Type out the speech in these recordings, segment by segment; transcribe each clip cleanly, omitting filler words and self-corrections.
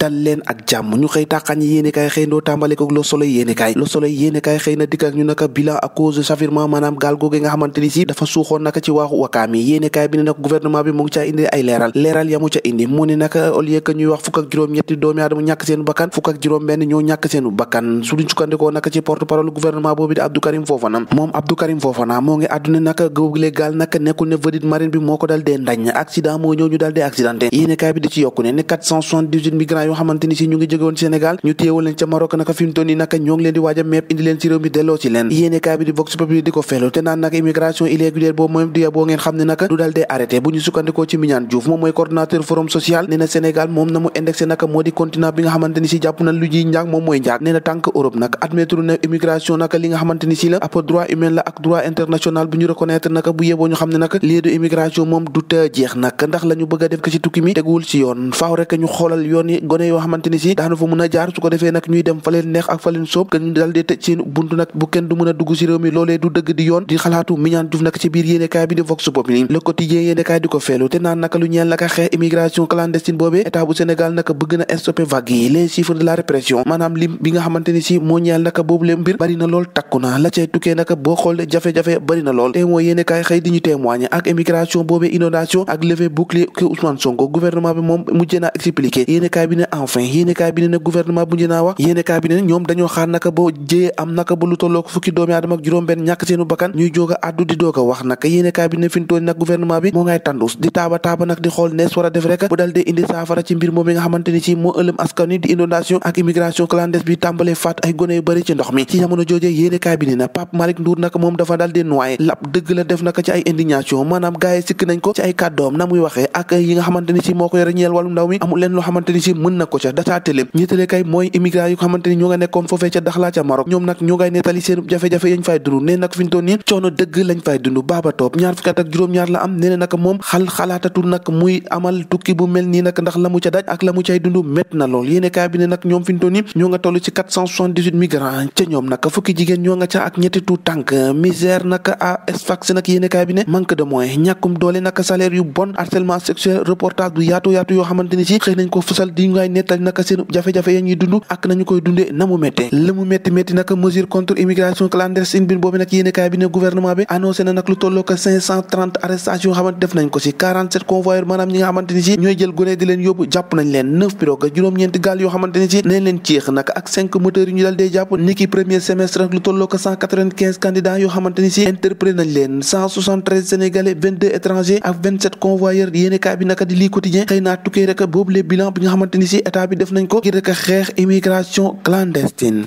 dal leen ak jàmm ñu xëy tàqañ yéenekaay xëy ndoo tàmbale ko Le Soleil yéenekaay xëy na dikk ak ñu naka bilan à cause de chavirement maanaam gaal googu nga xamante ni si dafa suuxoon naka ci waaxu Wakaam yi yéenekaay bi ne nag gouvernement bi mu ngi caa indi ay leeral yamu ca indi mu ne naka au lieu que ñuy wax fukk ak juróom-ñetti doomi aadama ñàkk seen bakkan fukk ak juróom-benn ñoo ñàkk seen bakkan su duñ sukkandikoo naka ci porte parole gouvernement boobu di Abdou Karim Fofana moom Abdou Karim Fofana moo ngi àdduna naka googule gaal naka nekkul ne vedette marine bi moo ko dal dee ndañ accident moo ñëw ñu dal dee accidenté yéenekaay bi di ci yokku ne 478 migrants yoo xamante ni si ñu ngi jóge woon Sénégal ñu téyewoon leen ca Maroc naka fi mu toll nii naka ñoo ngi leen di waaj a meeb indi leen ci réew mi delloo ci leen yéenekaay bi di Vox Populi di ko feelu te naan naka immigration irrégulière boobu moom di boo ngeen xam ne naka du dal dee arrêté bu ñu sukkandikoo ci Mignane Diouf moom mooy coordonnateur forum social nee na Sénégal moom na mu indexé naka moo di continent bi nga xamante ni si jàpp na lu ji njaag moom mooy njaag nee na tànk Europe nag admettre ne immigration naka li nga xamante ni si la ab droit humain la ak droit international bu ñu reconnaître naka bu yeboo ñu xam ne naka lii de immigration moom du te jeex nag ndax la ñu bëgg a def ko ci tukki mi teguwul ci yoon faaw rek ñu xoolal yoon yi gone yoo xamante ni si daanu fa mën a jaar su ko defee nag ñuy dem fa leen neex ak fa leen soob que ñu dal di tëj seen buntu nag bu kenn du mën a dugg ci réew mi loolee du dëgg di yoon di xalaatu Mignane Diouf nag ci biir yéenekaay bi di Vox Populi Le Quotidien yéenekaay di ko feelu te naan naka lu ñeel naka xeex immigration clandestine boobee état bu Sénégal naka bëgg na stopper vague yi les chiffres de la répression maanaam lim bi nga xamante ni si moo ñeel naka boobu leen mbir bari na lool takku na la cay tukkee naka boo xool jafe-jafe bari na lool te mooy yéenekaay xëy di ñu témoigner ak immigration boobee inondation ak levée bouclier que Ousmane Sonko gouvernement bi moom mujjee naa expliqué yéenekaay bi ne enfin yéenekaay bi ne nag gouvernement bu mujjee naa wax yéenekaay bi ne ñoom dañoo xaar naka boo jëyee am naka ba lu tolloo ko fukki doomi aadama ak juróom-benn ñàkk seenu bakkan ñuy jóg a addu di doog a wax naka yéenekaay bi ne fi mu toll nag gouvernement bi moo ngay tàndus di taaba nag di xool nees war a def rek bu dal dee indi saafara ci mbir moom mi nga xamante ni si moo ëlëm askan wi di inondation ak immigration clandestine bi tàmbalee faat ay gone yu bëri ci ndox mi ci jamono jooje yéenekaay bi ne na Pape Malick Ndour naka moom dafa dal di noyé lap dëgg la def naka ci ay indignation maanaam gars yi sikk nañ ko ci ay kàddoom na muy waxee ak yi nga xamante ni si moo ko yore ñeel wàllu ndaw mi amul leen loo xamante ni si mën na ko ca dataa télé ñiitale kay mooy immigrant yu xamante ni ñoo nga nekkoon foofee ca Dakhla ca Maroc ñoom nag ñoo ngay nettali seen jafe-jafe yañ fay dund nee nag fi ñu toll nii coono dëgg lañ fay dund Baba Top ñaar fukki at ak juróom-ñaar la am nee na nag moom xalaatatul nag muy amal tukki bu mel nii nag ndax la mu ca daj ak la mu cay dund métti na lool yéenekaay bi ne nag ñoom fi ñu toll nii ñoo nga toll ci 478 migrants ca ñoom nag fukki jigéen ñoo nga ca ak ñetti tuut tànk misère nag à Sfax nag yéenekaay bi ne manque de moyens ñàkkum doole nag salaire yu bon harcèlement sexuel reportage bu yaatu yoo xamante ni si xëy nañ ko fusal di ngay nettali nag seen jafe-jafe ya ñuy dund ak nañu koy dundee na mu méttee la mu métti nag mesure contre immigration clandestine bi boobu nag yéenekaay bi ne gouvernement bi annoncé na nag lu tolloo ko 530 arrestations yoo xamante def nañ ko si 47 convoyeurs maanaam ñi nga xamante ni si ñooy jël gone di leen yóbbu jàpp nañ leen 9 pirogues juróom-ñeenti gaal yoo xamante ni si nañ leen ceex nag ak 5 moteurs yu ñu dal dee jàpp niki premier semestre nag lu tolloo ko 195 candidats yoo xamante ni si interpellé nañ leen 173 sénégalais 22 étrangers ak 27 convoyeurs yéenekaay bi naka di lii quotidien xëy naa tukkee rek boobu le bilan bi nga xamante ni si état bi def nañ ko ngir rek xeex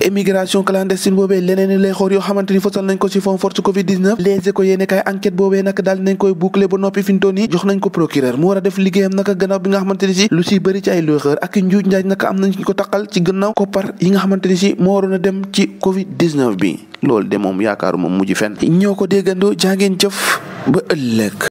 immigration clandestine boobee leneen lay xool yoo xamante ni fësal nañ ko ci fond force covid 19 les éco yéenekaay enquête boobee nag daal nañ koy boucler ba noppi fi ñu toll nii jox nañ ko procureur mu war a def liggéeyam naka gannaaw bi nga xamante ni si lu si bëri ci ay looxeur ak njuuj njaaj naka am nañ ko taqal ci gannaaw koppar yi nga xamante ni si moo waroon a dem ci covid 19 bi loolu de moom yaakaaru moom mujj fenn ñoo ko déggandoo jaa ngeen jëf ba ëllëg